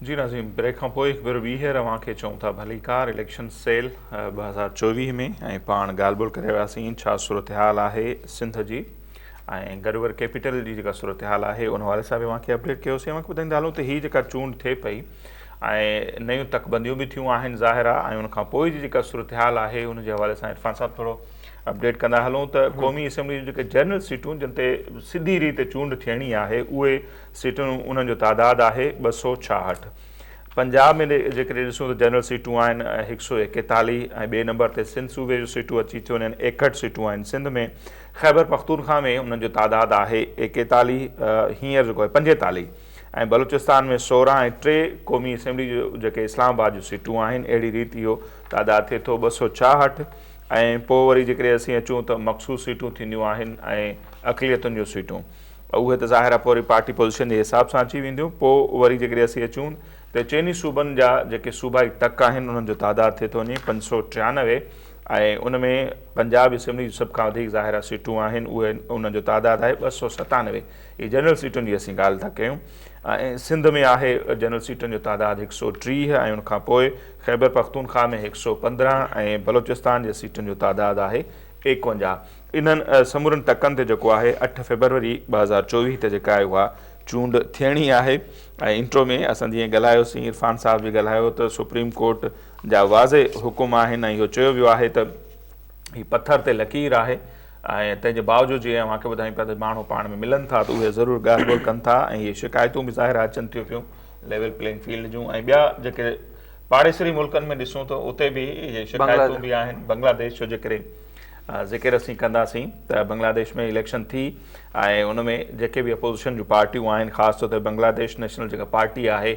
جي ناظرين بريڪ کان پوء هڪ ڀيرو ٻيهر اوهان کي چئون ٿا ڀليڪار اليڪشن سيل 2024 ۾ ۽ پاڻ ڳالهه ٻولهه ڪري وياسين ڇا صورتحال آهي سنڌ جي ۽ گڏوگڏ ڪيپيٽل جي جيڪا صورتحال آهي ان حوالي سان به اوهان کي اپڊيٽ ڪيوسين اوهان کي ٻڌائيندا هلون ته هي جيڪا چونڊ ٿئي پئي ۽ نيون تڪبنديون به ٿيون آهن ظاهر آهي ۽ ان کان پوء جي جيڪا صورتحال آهي ان جي حوالي سان عرفان صاحب ٿورو اپڊيٽ ڪندا هلون ته قومي اسيمبلي جون جيڪي جنرل سيٽون جن تي سڌي ريت چونڊ ٿيڻي آهي اهي سيٽون انهن جو تعداد آهي 266. پنجاب ۾ جيڪڏهن ڏسون ته جنرل سيٽون آهن 141 ۽ ٻئي نمبر تي سنڌ صوبي جون سيٽون اچي ٿيون وڃن 61 سيٽون آهن سنڌ ۾، خيبرپختونخوا ۾ انهن جو تعداد آهي 41 هينئر جيڪو آهي 45 ۽ بلوچستان ۾ 16 ۽ ٽي قومي اسيمبلي جون جيڪي اسلام آباد جون سيٽون آهن اهڙي ريت اهو تعداد ٿئي ٿو 266 ۽ پوء وري جيڪڏهن اسين اچون ته مخصوص سيٽون ٿينديون آهن ۽ اقليتن جون سيٽون اهي ته ظاهر آهي پوء وري پارٽي پوزيشن جي حساب سان اچي وينديون. پوء وري جيڪڏهن اسين اچون ته چئني صوبن جا جيڪي صوبائي تڪ آهن انهن جو تعداد ٿئي ٿو وڃي 593 ۽ ان ۾ پنجاب اسيمبلي جون سڀ کان وڌيڪ ظاهر آهي سيٽون آهن اهي انهن جو تعداد آهي 297 اهي جنرل سيٽن جي اسين ڳالهه ٿا ڪيون ۽ سنڌ ۾ آهي جنرل سيٽن جو تعداد 130 ۽ ان کان پوء خيبر پختونخوا ۾ 115 ۽ بلوچستان جي سيٽن جو تعداد آهي 51. انهن سمورن تڪن تي جيڪو آهي اٺ فيبروري 2024 تي جيڪا آهي اها چونڊ ٿيڻي آهي ۽ انٽرو ۾ اسان جيئن ڳالهايوسين عرفان صاحب به ڳالهايو ته سپريم ڪورٽ جا واضح حڪم آهن ۽ اهو چيو ويو آهي ته هي پٿر تي لڪير آهي ۽ تنهن جي باوجود جيئن اوهان کي ٻڌايون پيا ته ماڻهو پاڻ ۾ ملن ٿا ته اهي ضرور ڳالهه ٻولهه ڪن ٿا ۽ اهي شڪايتون به ظاهر اچن ٿيون پيون ليول پلينگ فيلڊ جون ۽ ٻيا جيڪي پاڙيسري ملڪن ۾ ڏسون ته اتي به اهي شڪايتون به آهن بنگلاديش جو جيڪڏهن ذڪر اسين ڪنداسين ته بنگلاديش ۾ اليڪشن ٿي ۽ ان ۾ جيڪي به اپوزيشن جون پارٽيون آهن خاص طور تي بنگلاديش نيشنل جيڪا پارٽي آهي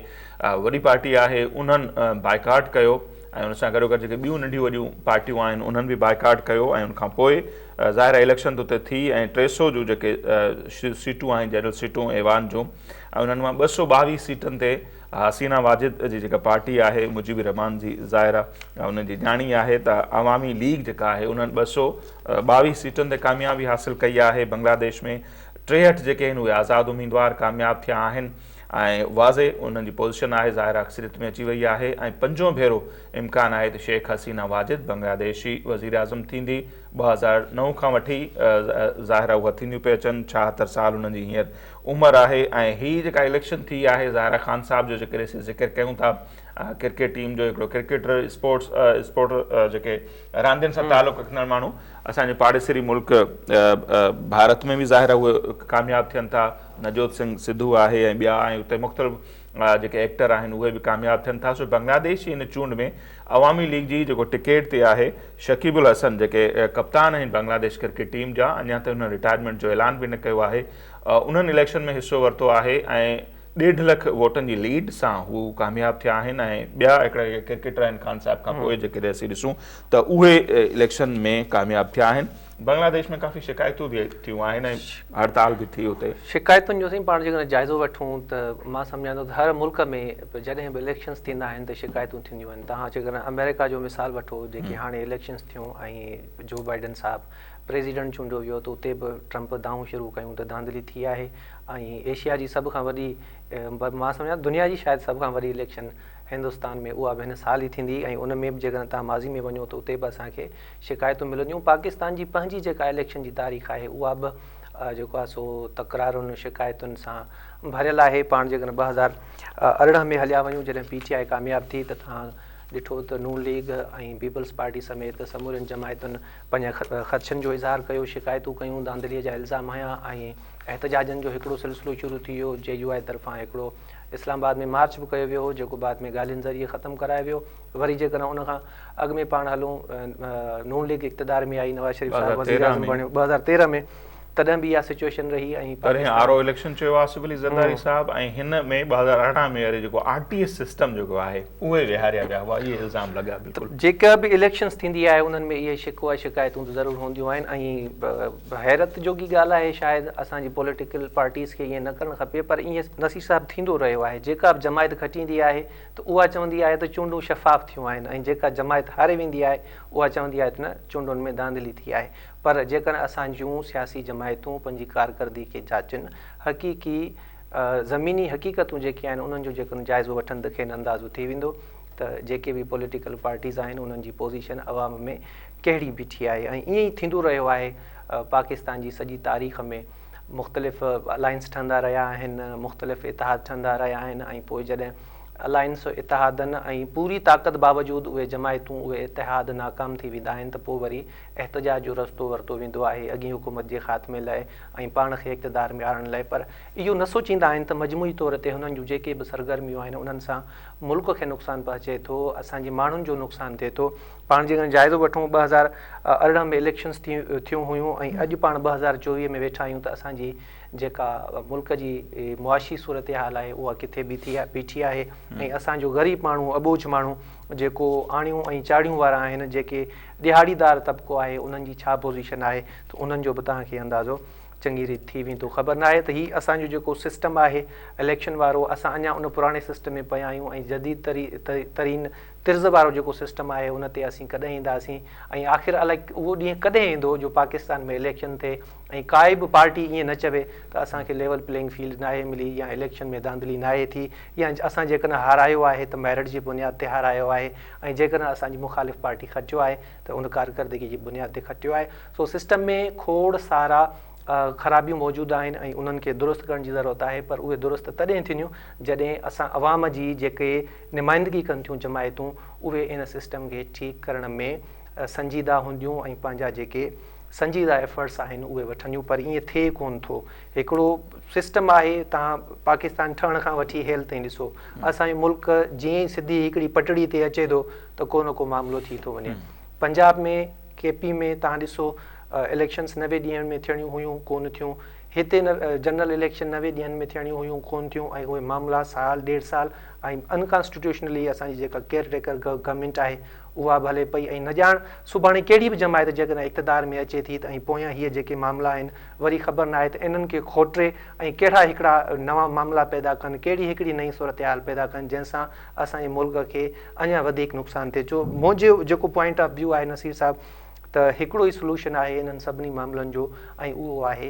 وڏي پارٽي آهي انهن بائيڪاٽ ڪيو ۽ ان سان گڏو گڏ جيڪي ٻيون ننڍيون وڏيون پارٽيون آهن انهن به بائيڪاٽ ڪيو ۽ ان کان پوء ظاهر اليڪشن ته اتي ٿي ۽ 300 جون جيڪي سيٽون آهن جنرل سيٽون ايوان جون ۽ انهن مان 222 سيٽن تي حسينه واجد جي جيڪا پارٽي آهي مجيب الرحمان جي ظاهر ان جي ڄاڻي آهي ته عوامي ليگ جيڪا آهي انهن 222 سيٽن تي ڪاميابي حاصل ڪئي آهي بنگلاديش ۾ 63 جيڪي آهن اهي آزاد اميدوار ڪامياب ٿيا آهن ۽ واضح انهن جي پوزيشن آهي ظاهر اڪثريت ۾ اچي وئي آهي ۽ پنجون ڀيرو امڪان آهي ته شيخ حسينه واجد بنگلاديشي وزيراعظم ٿيندي 2009 کان وٺي ظاهر اها ٿينديون پئي اچن 76 سال انهن جي هينئر عمر آهي ۽ هي جيڪا اليڪشن ٿي آهي ظاهر خان صاحب جو جيڪڏهن اسين ذڪر ڪيون ٿا ڪرڪيٽ ٽيم جو هڪڙو ڪرڪيٽر اسپورٽس اسپورٽ جيڪي راندين سان تعلق رکندڙ ماڻهو اسان جي پاڙيسري ملڪ ڀارت ۾ به ظاهر اهي ڪامياب ٿين ٿا نجوت سنگهه سڌو آهي ۽ ٻيا ۽ اتي مختلف جيڪي ايڪٽر آهن اهي به ڪامياب ٿين ٿا سو بنگلاديش جي هن چونڊ ۾ عوامي ليگ جي جيڪو ٽڪيٽ تي آهي شڪيب الحسن جيڪي ڪپتان آهن بنگلاديش ڪرڪيٽ ٽيم جا اڃا تائين انهن رٽائرمينٽ جو اعلان به نه ڪيو آهي انهن اليڪشن ۾ حصو ورتو آهي ۽ ڏيڍ لک ووٽن جي ليڊ سان هو ڪامياب ٿيا آهن ۽ ٻيا هڪڙا ڪرڪيٽر آهن خان صاحب کان پوء جيڪڏهن اسين ڏسون ته اهي اليڪشن ۾ ڪامياب ٿيا آهن بنگلاديش ۾ ڪافي شڪايتون به ٿيون آهن ۽ هڙتال به ٿي اتي. شڪايتن جو سائين پاڻ جيڪڏهن جائزو وٺون ته مان سمجهان ٿو ته هر ملڪ ۾ جڏهن به اليڪشنز ٿيندا آهن ته شڪايتون ٿينديون آهن توهان جيڪڏهن آمريڪا جو مثال وٺو جيڪي هاڻي اليڪشنز ٿيون ۽ جو بائيڊن صاحب پريزيڊنٽ چونڊيو ويو ته اتي به ٽرمپ دانهون شروع ڪيون ته ڌانڌلي ٿي آهي ۽ ايشيا جي سڀ کان وڏي مان سمجهان ٿو دنيا جي شايد سڀ کان وڏي اليڪشن هندستان ۾ اها به هن سال ئي ٿيندي ۽ ان ۾ به جيڪڏهن توهان ماضي ۾ وڃو ته اتي به اسان کي شڪايتون ملنديون پاڪستان جي پنهنجي جيڪا اليڪشن جي تاريخ آهي اها به جيڪو آهي سو تڪرارن شڪايتن سان ڀريل آهي پاڻ جيڪڏهن 2018 ۾ هليا وڃون جڏهن پي ٽي آء ڪامياب ٿي ته توهان ڏٺو ته نون ليگ ۽ پيپلز پارٽي سميت سمورين جماعتن پنهنجن خدشن جو اظهار ڪيو، شڪايتون ڪيون، ڌانڌليء جا الزام هنيا ۽ احتجاجن جو هڪڙو سلسلو شروع ٿي ويو، جي يو آء طرفان هڪڙو اسلام آباد ۾ مارچ به ڪيو ويو هو، جيڪو بعد ۾ ڳالهين ذريعي ختم ڪرايو ويو، وري جيڪڏهن ان کان اڳ ۾ پاڻ هلون نون ليگ اقتدار ۾ آئي، نواز شريف صاحب وزيراعظم بڻيو 2013 ۾ تڏهن به اها سچوئيشن رهي ۽ تڏهن آر او اليڪشن چيو آصف علي زرداري صاحب ۽ هن ۾ 2018 ۾ وري جيڪو آر ٽي ايس سسٽم جيڪو آهي اهي ويهاريا ويا هئا اهي الزام لڳا بلڪل. جيڪا به اليڪشنز ٿيندي آهي انهن ۾ اهي شڪوه شڪايتون ته ضرور هونديون آهن ۽ حيرت جوڳي ڳالهه آهي شايد اسان جي پوليٽيڪل پارٽيز کي ائين نه ڪرڻ کپي پر ائين نصير صاحب ٿيندو رهيو آهي جيڪا به جماعت کٽيندي آهي ته اها چوندي آهي ته چونڊون شفاف ٿيون آهن ۽ جيڪا جماعت هاري ويندي آهي اها چوندي آهي ته نه چونڊن ۾ ڌانڌلي ٿي آهي پر جيڪڏهن اسان جون سياسي جماعتون پنهنجي ڪارڪردگي کي جاچن، حقيقي زميني حقيقتون جيڪي آهن انهن جو جيڪڏهن جائزو وٺن ته کين اندازو ٿي ويندو ته جيڪي به پوليٽيڪل پارٽيز آهن انهن جي پوزيشن عوام ۾ ڪهڙي بيٺي آهي ۽ ائين ئي ٿيندو رهيو آهي پاڪستان جي سڄي تاريخ ۾ مختلف الائنس ٺهندا رهيا آهن مختلف اتحاد ٺهندا رهيا آهن ۽ پوء جڏهن الائنس اتحادن ۽ پوري طاقت باوجود اهي جماعتون اهي اتحاد ناڪام ٿي ويندا آهن ته پوء وري احتجاج جو رستو ورتو ويندو آهي اڳين حڪومت جي خاتمي لاء ۽ پاڻ کي اقتدار ۾ آڻڻ لاء پر اهو نه سوچيندا آهن ته مجموعي طور تي هنن جون جيڪي به سرگرميون آهن انهن سان ملڪ کي نقصان پهچي ٿو اسان جي ماڻهن جو نقصان ٿئي ٿو. پاڻ جيڪڏهن جائزو وٺون 2018 ۾ اليڪشنز ٿيون هيون ۽ اڄ پاڻ 2024 ۾ ويٺا آهيون ته اسان جي جيڪا ملڪ جي معاشي صورتحال آهي اها ڪٿي بيٺي آهي ۽ اسان جو غريب ماڻهو اٻوجهه ماڻهو جيڪو آڻيون ۽ چاڙهيون وارا آهن جيڪي ڏهاڙيدار طبقو آهي انهن جي ڇا پوزيشن آهي ته انهن جو به توهان کي اندازو چڱي ريت ٿي ويندو. خبر ناهي ته هي اسان جو جيڪو سسٽم آهي اليڪشن وارو اسان اڃا ان پراڻي سسٽم ۾ پيا آهيون ۽ جديد ترين طرز وارو جيڪو سسٽم آهي ان تي اسين ڪڏهن اينداسين ۽ آخر الائي اهو ڏينهن ڪڏهن ايندو جو پاڪستان ۾ اليڪشن ٿئي ۽ ڪائي به پارٽي ائين نه چوي ته اسان کي ليول پليئنگ فيلڊ ناهي ملي يا اليڪشن ۾ ڌانڌلي ناهي ٿي يا اسان جيڪڏهن هارايو آهي ته ميرٽ جي بنياد تي هارايو آهي ۽ جيڪڏهن اسان جي مخالف پارٽي کٽيو آهي ته ان ڪارڪردگي جي بنياد تي کٽيو آهي. سو سسٽم ۾ کوڙ سارا خرابيون موجود آهن ۽ انهن کي درست ڪرڻ جي ضرورت آهي پر اهي درست تڏهن ٿينديون جڏهن اسان عوام جي جيڪي نمائندگي ڪن ٿيون جماعتون اهي ان سسٽم کي ٺيڪ ڪرڻ ۾ سنجيده هونديون ۽ پنهنجا جيڪي سنجيده ايفرٽس آهن اهي وٺنديون پر ائين ٿئي ڪون ٿو هڪڙو سسٽم آهي توهان پاڪستان ٺهڻ کان وٺي هيل تائين ڏسو اسان جو ملڪ جيئن ئي سڌي هڪڙي پٽڙي تي اچي ٿو ته ڪو نه ڪو معاملو ٿي ٿو وڃي پنجاب ۾ ڪي پي ۾ توهان ڏسو اليڪشنس 90 ڏينهن ۾ ٿيڻيون هيون ڪون ٿيون هتي جنرل اليڪشن 90 ڏينهن ۾ ٿيڻيون هيون ڪون ٿيون ۽ اهي معاملا سال ڏيڍ سال ۽ انڪانسٽيٽيوشنلي اسان جي جيڪا ڪيئر ٽيڪر گورنمينٽ آهي اها به هلي پئي ۽ نه ڄاڻ سڀاڻي ڪهڙي به جماعت جيڪڏهن اقتدار ۾ اچي ٿي ته ۽ پويان هيء جيڪي معاملا آهن وري خبر ناهي ته انهن کي کوٽري ۽ ڪهڙا هڪڙا نوان معاملا پيدا ڪن ڪهڙي هڪڙي نئين صورتحال پيدا ڪن جنهن سان اسان جي ملڪ کي اڃا وڌيڪ نقصان ٿئي ڇو منهنجو جيڪو پوائنٽ آف ويو آهي نصير صاحب ته هڪڙو ئي سلوشن آهي انهن سڀني معاملن جو ۽ اهو آهي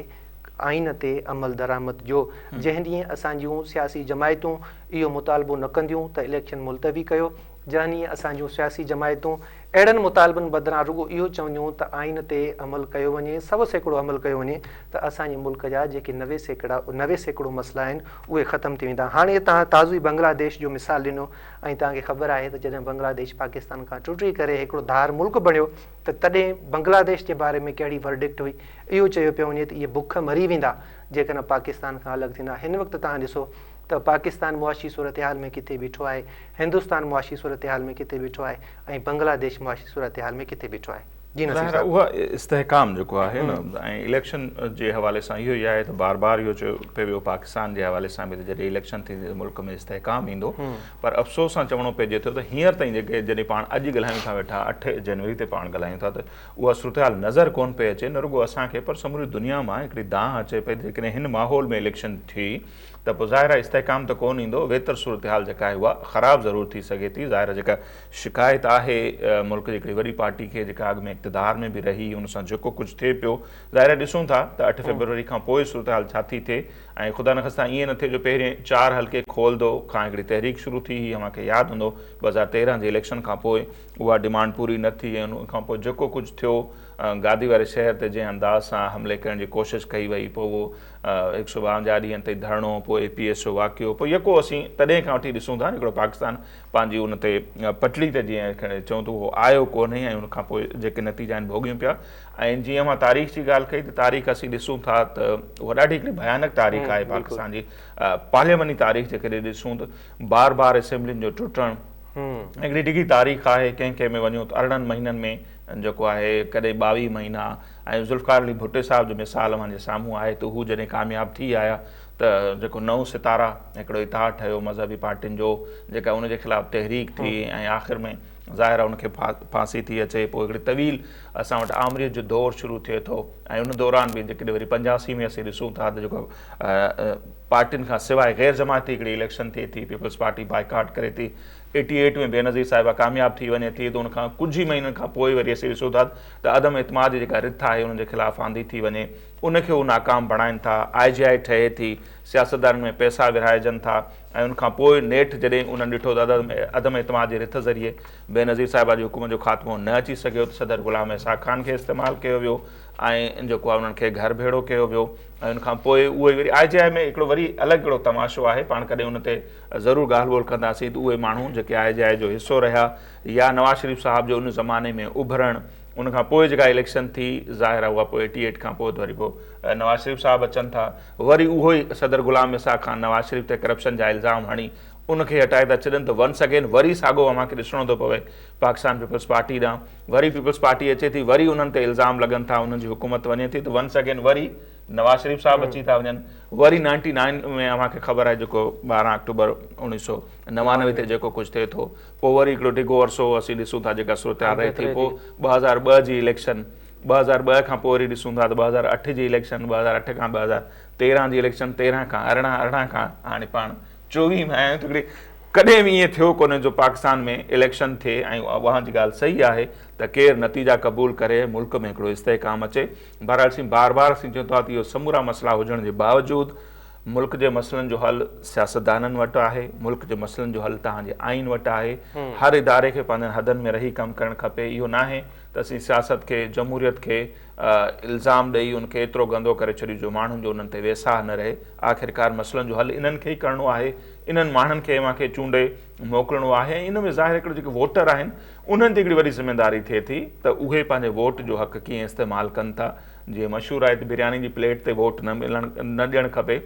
آئين تي عمل درآمد جو جنهن ڏينهن اسان جون سياسي جماعتون اهو مطالبو نه ڪنديون ته اليڪشن ملتوي ڪيو جنهن ڏينهن اسان جون سياسي جماعتون اهڙن مطالبن بدران رڳو اهو چونديون ته آئين تي عمل ڪيو وڃي، 100% عمل ڪيو وڃي ته اسان جي ملڪ جا جيڪي 90% مسئلا آهن اهي ختم ٿي ويندا. هاڻي توهان تازو ئي بنگلاديش جو مثال ڏنو ۽ توهان کي خبر آهي ته جڏهن بنگلاديش پاڪستان کان ٽٽي ڪري هڪڙو ڌار ملڪ بڻيو ته تڏهن بنگلاديش جي باري ۾ ڪهڙي ورڊڪٽ هئي؟ اهو چيو پيو وڃي ته اهي بک مري ويندا جيڪڏهن پاڪستان کان الڳ ٿيندا. هن وقت توهان ڏسو ته پاڪستان معاشي صورتحال ۾ ڪٿي بيٺو آهي، هندستان معاشي صورتحال ۾ ڪٿي بيٺو آهي ۽ بنگلاديش معاشي صورتحال ۾ ڪٿي بيٺو آهي. جي نصير ظاهر آهي صاحب. اها استحڪام جيڪو آهي نه ۽ اليڪشن جي حوالي سان اهو ئي آهي ته بار بار اهو چيو پئي ويو پاڪستان جي حوالي سان به ته جڏهن اليڪشن ٿيندي ته ملڪ ۾ استحڪام ايندو پر افسوس سان چوڻو پئجي ٿو ته هينئر تائين جيڪي جڏهن پاڻ اڄ ڳالهايون ٿا ويٺا 8 جنوري تي پاڻ ڳالهايون ٿا ته اها صورتحال نظر ڪونه پئي اچي نه رڳو اسان کي پر سموري دنيا مان هڪڙي دانهن اچي پئي ته جيڪڏهن هن ماحول ۾ اليڪشن ٿي ته پوء ظاهر آهي استحڪام ته ڪونه ايندو، ويتر صورتحال جيڪا آهي اها خراب ضرور ٿي سگهي ٿي. ظاهر آهي جيڪا شڪايت آهي ملڪ جي هڪڙي وڏي پارٽي کي جيڪا اڳ ۾ اقتدار ۾ به رهي ان سان جيڪو ڪجهه ٿئي پيو ظاهر آهي ڏسون ٿا ته 8 فيبروري کان پوء صورتحال ڇا ٿي ٿئي ۽ خدا نخواسته ائين نه ٿئي جو پهرين چار حلقي کول دو کان هڪڙي تحريڪ شروع ٿي هئي اوهان کي ياد هوندو 2013 جي اليڪشن کان پوء اها ڊمانڊ پوري نه ٿي ۽ ان کان پوء جيڪو ڪجهه ٿيو گادي واري شهر تي جنهن انداز سان حملي ڪرڻ جي ڪوشش ڪئي وئي پوء اهو 152 ڏينهن تائين ڌرڻو، پوء اي پي ايس جو واقعو، پوء يڪو اسين تڏهن کان وٺي ڏسون ٿا نه هڪڙو پاڪستان پنهنجي ان تي پٽڙي تي جيئن چئون ته اهو آيو ڪونهي ۽ ان کان پوء جيڪي نتيجا آهن ڀوڳيون پيا ۽ جيئن اوهان تاريخ جي ڳالهه ڪئي ته تاريخ اسين ڏسون ٿا ته اها ڏاڍي هڪڙي ڀيانڪ تاريخ آهي پاڪستان جي پارلياماني تاريخ جيڪڏهن ڏسون ته بار بار اسيمبلين جو ٽٽڻ هڪڙي ڊگهي تاريخ آهي ڪنهن ڪنهن ۾ وڃون ته 18 مهينن ۾ جيڪو آهي ڪڏهن 22 مهينا ۽ ذوالفقار علي ڀٽي صاحب جو مثال اوهان جي سامهون آهي ته هو جڏهن ڪامياب ٿي آيا ته جيڪو نئون ستارا هڪڙو اتحاد ٺهيو مذهبي پارٽين جو جيڪا ان جي خلاف تحريڪ ٿي ۽ آخر ۾ ظاهر آهي ان کي ڦاسي ٿي اچي پوء هڪڙي طويل اسان وٽ آمريت جو دور شروع ٿئي ٿو ۽ ان دوران به جيڪڏهن وري 85 ۾ اسين ڏسون ٿا ته جيڪو پارٽين کان سواء غير جماعتي هڪڙي اليڪشن ٿئي ٿي، پيپلز پارٽي بائيڪاٽ ڪري ٿي، ايٽي ايٽ ۾ بينظير صاحبه ڪامياب ٿي وڃي ٿي ته ان کان ڪجهه ئي مهينن کان پوء وري اسين ڏسون ٿا ته عدم اعتماد جي جيڪا رٿ آهي انهن جي خلاف آندي ٿي وڃي ان کي هو ناڪام بڻائين ٿا، آء جي آء ٺهي ٿي، سياستدانن ۾ پئسا ورهائجن ٿا ۽ ان کان پوء نيٺ جڏهن انهن ڏٺو ته عدم اعتماد جي رٿ ذريعي بينظير صاحبه جي حڪومت جو خاتمو نه اچي سگهيو ته صدر غلام اسحاق خان کي استعمال ڪيو ويو ۽ جيڪو آهي انهن کي گهر ڀيڙو ڪيو ويو ۽ ان کان پوء اهي وري آء جي آء ۾ هڪڙو وري الڳ هڪڙو تماشو آهي پاڻ ڪڏهن ان تي ضرور ڳالهه ٻولهه ڪنداسين ته اهي ماڻهو جيڪي آء جي آء جو حصو رهيا يا نواز شريف صاحب جو ان زماني ۾ اڀرڻ ان کان پوء جيڪا اليڪشن ٿي ظاهر آهي اها پوء ايٽي ايٽ کان پوء ته وري پوء نواز شريف صاحب اچن ٿا وري اهو ئي صدر غلام اسحاق خان نواز شريف تي ڪرپشن جا الزام هڻي ان کي هٽائي ٿا ڇڏن ته ونس اگين وري ساڳو اوهان کي ڏسڻو ٿو پوي پاڪستان پيپلز پارٽي ڏانهن وري پيپلز پارٽي اچي ٿي وري انهن تي الزام لڳن ٿا انهن جي حڪومت وڃي ٿي ته ونس اگين وري نواز شريف صاحب اچي ٿا وڃن وري نائنٽي نائن ۾ اوهان کي خبر آهي جيڪو 12 آڪٽوبر 1999 تي جيڪو ڪجهه ٿئي ٿو پوء وري هڪڙو ڊگهو عرصو اسين ڏسون ٿا جيڪا صورتحال رهي ٿي پوء 2002 جي اليڪشن 2002 کان پوء وري ڏسون ٿا ته 2008 جي اليڪشن 2008 کان 2013 جي اليڪشن 13 کان 18 18 کان هاڻي پاڻ 24 ۾ آيا آهيون ته هڪڙي ڪڏهن به ائين ٿيو ڪونهي جو پاڪستان ۾ اليڪشن ٿئي ۽ اوهان جي ڳالهه صحيح آهي ته ڪير نتيجا قبول ڪري ملڪ ۾ هڪڙو استحڪام اچي بهرحال اسين بار بار اسين چون ٿا ته اهو سمورا مسئلا هجڻ جي باوجود ملڪ جي مسئلن جو حل سياستدانن وٽ آهي ملڪ جي مسئلن جو حل توهان جي آئين وٽ آهي هر اداري کي پنهنجن حدن ۾ رهي ڪم ڪرڻ کپي اهو ناهي ته اسين سياست کي جمهوريت کي الزام ڏئي ان کي ايترو گندو ڪري ڇڏيون جو ماڻهن جو انهن تي ويساهه نه رهي آخرڪار مسئلن جو حل انهن کي ئي ڪرڻو آهي انهن ماڻهن کي اوهان کي چونڊي موڪلڻو آهي ۽ ان ۾ ظاهر هڪڙو جيڪي ووٽر آهن انهن تي هڪڙي وڏي ذميداري ٿئي ٿي ته اهي پنهنجي ووٽ جو حق ڪيئن استعمال ڪن ٿا. جيئن مشهور آهي ته برياني جي پليٽ تي ووٽ نه ملڻ نه ڏيڻ کپي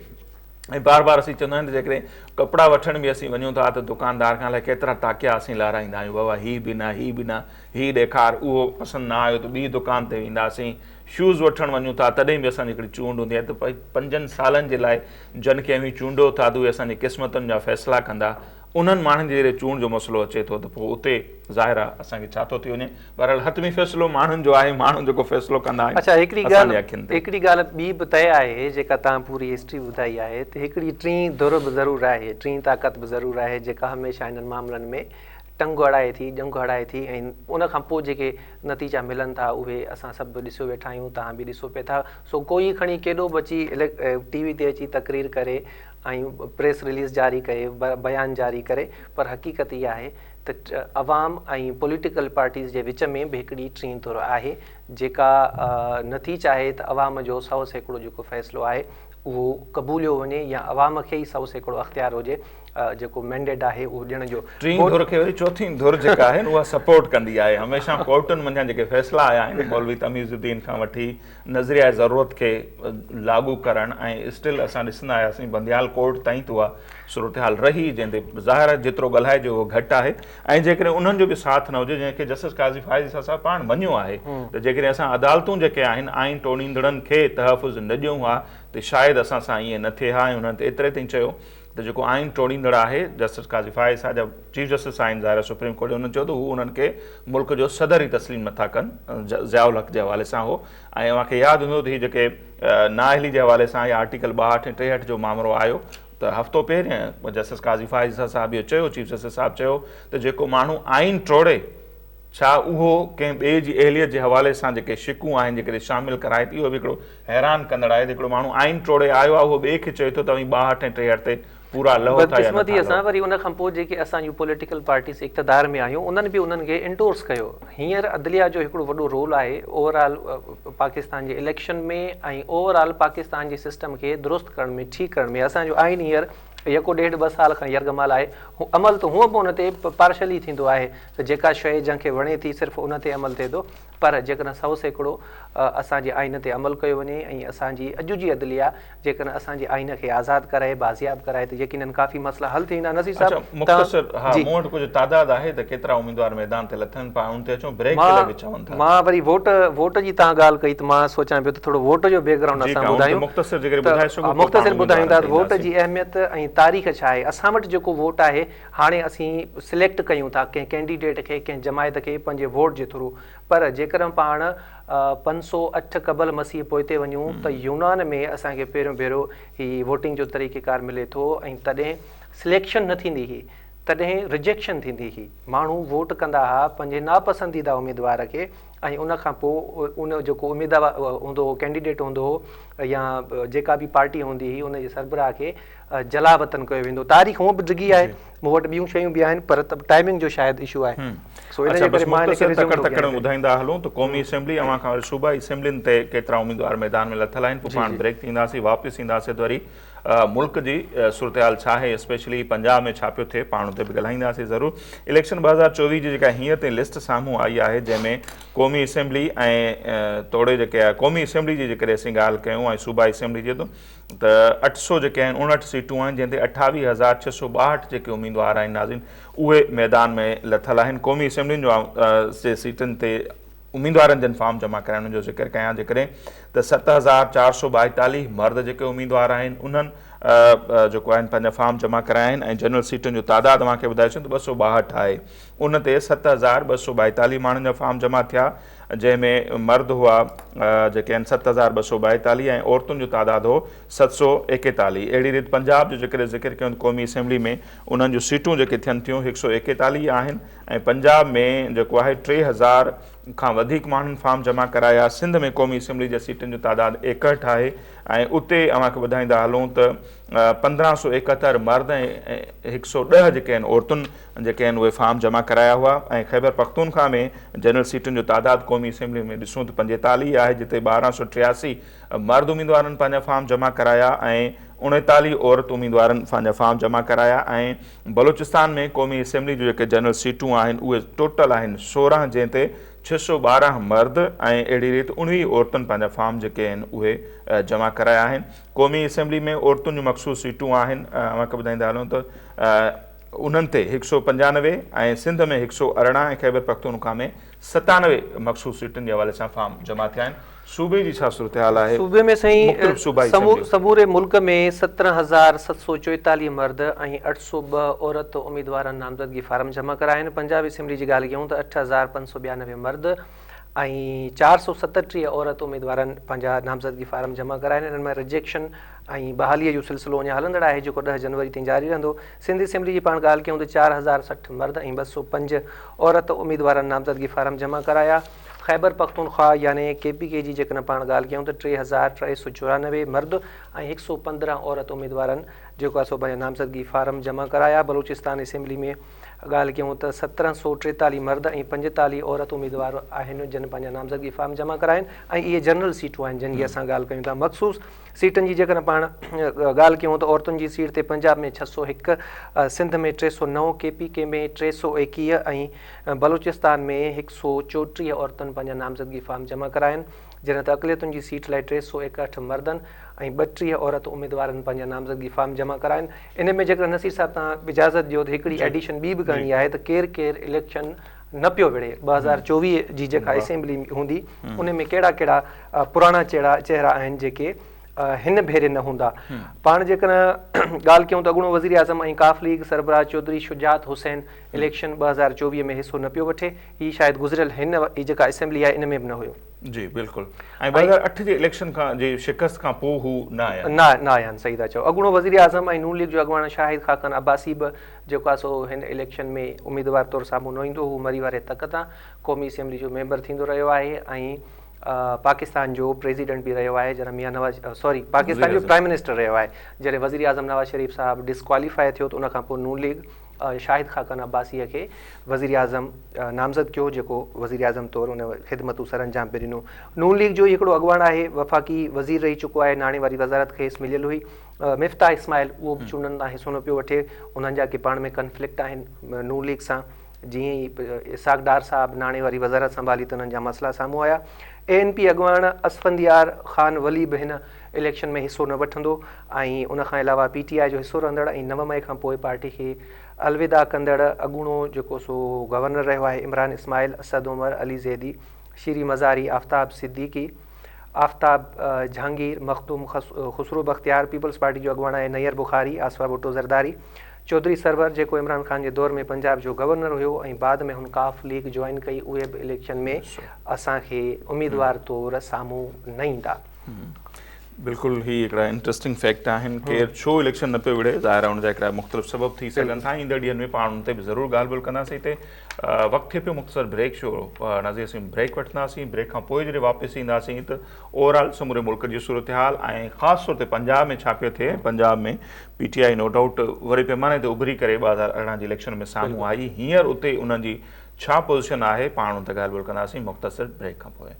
۽ بار بار اسين چوندا آهيون ته جيڪڏهن ڪپڙا وٺڻ به اسين وڃون ٿا ته دڪاندار کان الائي ڪيترا تاڪيا اسين لهرائيندا آهيون بابا هي به نه هي به نه هي ڏيکار اهو پسند نه آيو ته ٻي دڪان تي وينداسين شوز وٺڻ وڃون ٿا تڏهن به اسان جي هڪڙي چونڊ هوندي آهي ته پنجن سالن جي لاء جن کي اوهين چونڊو ٿا ته اهي اسان جي قسمتن جا فيصلا ڪندا انهن ماڻهن جي جڏهن چونڊ جو مسئلو اچي ٿو ته پوء اتي ظاهر آهي اسان کي ڇا ٿو ٿي وڃي. بهرحال حتمي فيصلو ماڻهن جو آهي، ماڻهو جيڪو فيصلو ڪندا آهن اڇا هڪڙي اسان جي ڳالهه اکين تي. هڪڙي ڳالهه ٻي به طئي آهي جيڪا توهان پوري هسٽري ٻڌائي آهي ته هڪڙي ٽين ڌر به ضرور آهي، ٽين طاقت به ضرور آهي جيڪا هميشه انهن معاملن ۾ ٽنگ اڙائي ٿي، ڄنگهه اڙائي ٿي ۽ ان کان پوء جيڪي نتيجا ملن ٿا اهي اسان سڀ ڏسيو ويٺا آهيون، توهان به ڏسو پئي ٿا. سو ڪوئي کڻي ڪيڏو به اچي ٽي وي تي اچي تقرير ڪري ۽ پريس رليز جاري ڪري بيان جاري ڪري پر حقيقت اها آهي ته عوام ۽ پوليٽيڪل پارٽيز جي وچ ۾ به هڪڙي ٽين ڌر آهي جيڪا نٿي چاهي ته عوام جو 100% جيڪو فيصلو آهي اهو قبوليو وڃي يا عوام کي ئي 100% اختيار هجي جيڪو مينڊيٽ آهي اهو ڏيڻ جو. ٽين ڌر کي وري چوٿين ڌر جيڪا آهي اها سپورٽ ڪندي آهي هميشه ڪورٽن منجهان جيڪي فيصلا آيا آهن مولوي تميز الدين کان وٺي نظريه ضرورت کي لاڳو ڪرڻ ۽ اسٽل اسان ڏسندا آياسين بنديال ڪورٽ تائين ته اها صورتحال رهي جنهن تي ظاهر آهي جيترو ڳالهائجي اهو گهٽ آهي ۽ جيڪڏهن انهن جو به ساٿ نه هجي جنهن کي جسٽس قاضي فائز عيسيٰ صاحب پاڻ مڃيو آهي ته جيڪڏهن اسان عدالتون جيڪي آهن آئين ٽوڙيندڙن کي تحفظ نه ڏيون ها ته شايد اسان سان ائين نه ٿئي ها ۽ انهن ته ايتري تائين چيو ته جيڪو آئين ٽوڙيندڙ آهي جسٽس قاضي فائز صاحب جا چيف جسٽس آهن ظاهر آهي سپريم ڪورٽ جا انهن چيو ته هو انهن کي ملڪ جو صدر ئي تسليم نٿا ڪن ضياء الحق جي حوالي سان هو ۽ اوهان کي ياد هوندو ته هي جيڪي نااهلي جي حوالي سان يا آرٽيڪل 62 ۽ 63 جو مامرو آيو ته هفتو پهرين جسٽس قاضي فائز صاحب اهو چيو چيف جسٽس صاحب چيو ته جيڪو ماڻهو آئين ٽوڙي ڇا اهو ڪنهن ٻئي جي اهليت جي حوالي سان جيڪي شقون آهن جيڪڏهن شامل ڪرائي ته اهو به هڪڙو حيران ڪندڙ آهي ته هڪڙو ماڻهو آئين ٽوڙي آيو آهي اهو ٻئي کي چئي ٿو ته اوهين 62 ۽ 63 تي پورا لهو ٿا يا نٿا بدقسمتيء سان وري ان کان پوء جيڪي اسان جون پوليٽيڪل پارٽيز اقتدار ۾ آيون انهن به انهن کي انڊورس ڪيو. هينئر عدليه جو هڪڙو وڏو رول آهي اوور آل پاڪستان جي اليڪشن ۾ ۽ اوور آل پاڪستان جي سسٽم کي درست ڪرڻ ۾ ٺيڪ ڪرڻ ۾ اسان جو آئين هينئر يڪو ڏيڍ ٻه سال کان يرغمال آهي. عمل ته هونء به ان تي پارشلي ٿيندو آهي ته جيڪا شيء جنهن کي وڻي ٿي صرف ان تي عمل ٿئي ٿو پر جيڪڏهن 100% اسان جي آئين تي عمل ڪيو وڃي ۽ اسان جي اڄ جي عدليه جيڪڏهن اسان جي آئين کي آزاد ڪرائي بازياب ڪرائي ته يقينن ڪافي مسئلا حل ٿي ويندا. نصير صاحب اڇا مختصر ها مون وٽ ڪجهه تعداد آهي ته ڪيترا اميدوار ميدان تي لٿن پاڻ ان تي اچون بريڪ جي لاء به چون ٿا. مان وري ووٽ ووٽ جي تان ڳالهه ڪئي ته مان سوچان پيو ته ٿورو ووٽ جو بيڪ گرائونڊ اسان ٻڌايون مختصر جيڪڏهن ٻڌائي سگهو مختصر ٻڌايون ٿا ته ووٽ جي اهميت ۽ تاريخ ڇا آهي. اسان وٽ جيڪو ووٽ آهي هاڻي اسين سليڪٽ ڪيون ٿا ڪنهن ڪينڊيڊيٽ کي ڪنهن جماعت کي پنهنجي ووٽ جي ٿرو پر جيڪڏهن پاڻ 508 قبل مسيح پوئتي وڃون ته يونان ۾ اسان کي پهريون ڀيرو هي ووٽنگ جو طريقيڪار ملي ٿو ۽ تڏهن سليڪشن نه ٿيندي هئي تڏهن رجيڪشن ٿيندي هئي ماڻهو ووٽ ڪندا ها پنهنجي ناپسنديده اميدوار کي ۽ ان کان پوء ان جيڪو اميدوار هوندو هو ڪينڊيڊيٽ هوندو هو يا جيڪا به پارٽي هوندي هئي ان جي سربراهه کي جلا وطن ڪيو ويندو تاريخ هونء به ڊگهي آهي مون وٽ ٻيون شيون به آهن پر ٽائمنگ جو شايد اشو آهي سو ان جي ڪري مان هن کي ريزيوم ٿو ڪيان ٻڌائيندا هلون ته قومي اسيمبلي اوهان کان وري صوبائي اسيمبلين تي ڪيترا اميدوار ميدان ۾ لٿل آهن پوء پاڻ بريڪ تي اينداسين واپس اينداسين ته وري ملڪ جي صورتحال ڇا آهي اسپيشلي پنجاب ۾ ڇا پيو ٿئي پاڻ اتي به ڳالهائينداسين ضرور اليڪشن 2024 جي جيڪا هينئر تائين لسٽ سامهون آئي آهي جنهن ۾ قومي اسيمبلي ۽ توڙي جيڪي قومي اسيمبلي جي جيڪڏهن اسين ڳالهه ڪيون ۽ صوبائي اسيمبلي جي ته 800 جيڪي آهن 59 سيٽون آهن جنهن تي 28662 جيڪي اميدوار آهن ناظرين اهي ميدان ۾ لٿل آهن قومي اسيمبلين جو سيٽن تي اميدوارن جن فارم جمع ڪرائڻ جو ذڪر ڪيان جيڪڏهن ته 7442 مرد جيڪي اميدوار آهن انهن جيڪو آهن پنهنجا فارم جمع ڪرايا آهن ۽ جنرل سيٽن جو تعداد اوهان کي ٻڌايو سين ته 262 آهي ان تي 7242 ماڻهن جا فارم جمع ٿيا جنهن ۾ مرد هئا جيڪي آهن 7242 ۽ عورتن جو تعداد هو 741 اهڙي ريت پنجاب جو جيڪڏهن ذڪر ڪيون ته قومي اسيمبلي ۾ انهن جون سيٽون جيڪي ٿين ٿيون 141 آهن ۽ پنجاب ۾ جيڪو آهي 3000 کان وڌيڪ ماڻهن فارم جمع ڪرايا، سنڌ ۾ قومي اسيمبلي جي سيٽن جو تعداد 61 آهي ۽ اتي اوهان کي ٻڌائيندا هلون ته 1571 مرد ۽ 110 جيڪي آهن عورتن جيڪي آهن اهي فارم جمع ڪرايا هئا ۽ خيبر پختونخوا ۾ جنرل سيٽن جو تعداد قومي اسيمبلي ۾ ڏسون ته 45 آهي جتي 1283 مرد اميدوارن پنهنجا فارم جمع ڪرايا ۽ 39 عورت اميدوارن پنهنجا فارم جمع ڪرايا ۽ بلوچستان ۾ قومي اسيمبلي جون جيڪي جنرل سيٽون آهن اهي ٽوٽل آهن 16 جنهن تي 612 مرد ۽ اهڙي ريت 19 عورتن پنهنجا فارم جيڪي آهن اهي جمع ڪرايا آهن قومي اسيمبلي ۾ عورتن جون مخصوص سيٽون آهن اوهان کي ٻڌائيندا هلون ته انهن تي 195 ۽ سنڌ ۾ 118 ۽ خيبر پختونخوا ۾ 97 مخصوص سيٽن جي حوالي سان فارم جمع ٿيا آهن. صوبي جي ڇا صورتحال آهي؟ صوبي ۾ سائين سموري ملڪ ۾ 17744 مرد ۽ 802 عورت اميدوارن نامزدگي فارم جمع ڪرايا آهن. پنجاب اسيمبلي جي ڳالهه ڪيون ته 8592 مرد ۽ 437 عورت اميدوارن پنهنجا نامزدگي فارم جمع ڪرايا آهن. انهن مان رجيڪشن ۽ بحالي جو سلسلو اڃا هلندڙ آهي جيڪو 10 جنوري تائين جاري رهندو. سنڌ اسيمبلي جي پاڻ ڳالهه ڪيون ته 4060 مرد ۽ 205 عورت اميدوارن نامزدگي فارم جمع ڪرايا. خيبر پختونخوا يعني ڪي پي ڪي جي جيڪڏهن پاڻ ڳالهه ڪيون ته 3394 مرد ۽ 115 عورت اميدوارن جيڪو آهي سو پنهنجا نامزدگي فارم جمع ڪرايا. بلوچستان اسيمبلي ۾ ڳالهه ڪيون ته 1743 مرد ۽ 45 عورت اميدوار آهن جن پنهنجا نامزدگي فارم جمع ڪرايا آهن ۽ اهي جنرل سيٽون آهن جن جي اسان ڳالهه ڪيون ٿا. مخصوص سيٽن جي جيڪڏهن پاڻ ڳالهه ڪيون ته عورتن جي سيٽ تي پنجاب ۾ 601، سنڌ ۾ 309، ڪي پي ڪي ۾ 321 ۽ بلوچستان ۾ 134 عورتن پنهنجا نامزدگي فارم جمع ڪرايا آهن، جڏهن ته اقليتن جي سيٽ لاء 361 مردن ۽ 32 عورت اميدوارن پنهنجا نامزدگي فارم جمع ڪرايا آهن. ان ۾ جيڪڏهن نصير صاحب توهان اجازت ڏيو ته هڪڙي ايڊيشن ٻي به ڪرڻي آهي ته ڪير ڪير اليڪشن نه پيو وڙهي 2024 جي جيڪا اسيمبلي هوندي ان ۾ ڪهڙا ڪهڙا پراڻا چهرا چهرا آهن جيڪي هن ڀيري نه هوندا پاڻ جيڪڏهن ڳالهه ڪيون ته اڳوڻو وزير اعظم ۽ قاف ليگ سربراهه چوڌري شجاعت حسين اليڪشن 2024 ۾ حصو نه پيو وٺي هي شايد گذريل هن هي جيڪا اسيمبلي آهي ان ۾ به نه هيو. جي بلڪل ۽ 2008 جي اليڪشن کان جي شڪست کان پوء هو نه آيا نه نه آيا آهن صحيح ٿا چئو اڳوڻو وزير اعظم ۽ نون ليگ جو اڳواڻ شاهد خاقان عباسي به جيڪو آهي سو هن اليڪشن ۾ اميدوار طور سامهون نه ايندو هو مري واري تڪ تان قومي اسيمبلي جو ميمبر ٿيندو رهيو آهي ۽ پاڪستان جو پريزيڊنٽ به رهيو آهي جڏهن ميان نواز سوري پاڪستان جو پرائم منسٽر رهيو آهي جڏهن وزير اعظم نواز شريف صاحب ڊسڪواليفائي ٿيو ته ان کان پوء نون ليگ شاهد خاقان عباسي کي وزير اعظم نامزد ڪيو جيڪو وزير اعظم طور ان خدمتون سر انجام به ڏنو نون ليگ جو هڪڙو اڳواڻ آهي وفاقي وزير رهي چڪو آهي ناڻي واري وزارت کيس مليل هئي مفتاح اسماعيل اهو به چونڊن تان حصو نه پيو وٺي انهن جا ڪي پاڻ ۾ ڪنفلڪٽ آهن نون ليگ سان جيئن ئي اسحاق ڊار صاحب ناڻي واري وزارت سنڀالي ته انهن جا مسئلا سامهون آيا اي اين پي اڳواڻ اسفنديار خان ولي به هن اليڪشن ۾ حصو نه وٺندو ۽ ان کان علاوه پي ٽي آء جو حصو رهندڙ ۽ 9 مئي کان پوء پارٽي کي الوداع ڪندڙ اڳوڻو جيڪو سو گورنر رهيو آهي عمران اسماعيل، اسد عمر، علي زيدي، شيري مزاري، آفتاب صديقي. آفتاب جھانگير، مخدوم خسرو بختيار، پيپلز پارٽي جو اڳواڻ آهي نيئر بخاري، آصفه ڀٽو زرداري، چوڌري سرور جيڪو عمران خان جي دور ۾ پنجاب جو گورنر هيو ۽ بعد ۾ هن قاف ليگ جوائن ڪئي اهي به اليڪشن ۾ اسان کي اميدوار طور سامهون نه ايندا. بلڪل هي هڪڙا انٽرسٽنگ فيڪٽ آهن ڪير ڇو اليڪشن نه پيو وڙهي ظاهر آهي ان جا هڪڙا مختلف سبب ٿي سگهن ٿا ايندڙ ڏينهن ۾ پاڻ ان تي به ضرور ڳالهه ٻولهه ڪنداسين هتي وقت ٿئي پيو مختصر بريڪ جو ناظرين اسين بريڪ وٺنداسين بريڪ کان پوء جڏهن واپس اينداسين ته اوور آل سموري ملڪ جي صورتحال ۽ خاص طور تي پنجاب ۾ ڇا پيو ٿئي Punjab ۾ P T I no doubt وڏي پيماني تي اڀري ڪري 2018 جي اليڪشن ۾ سامهون آئي هينئر اتي انهن جي ڇا پوزيشن آهي پاڻ ان تي ڳالهه ٻولهه ڪنداسين مختصر بريڪ کان پوء.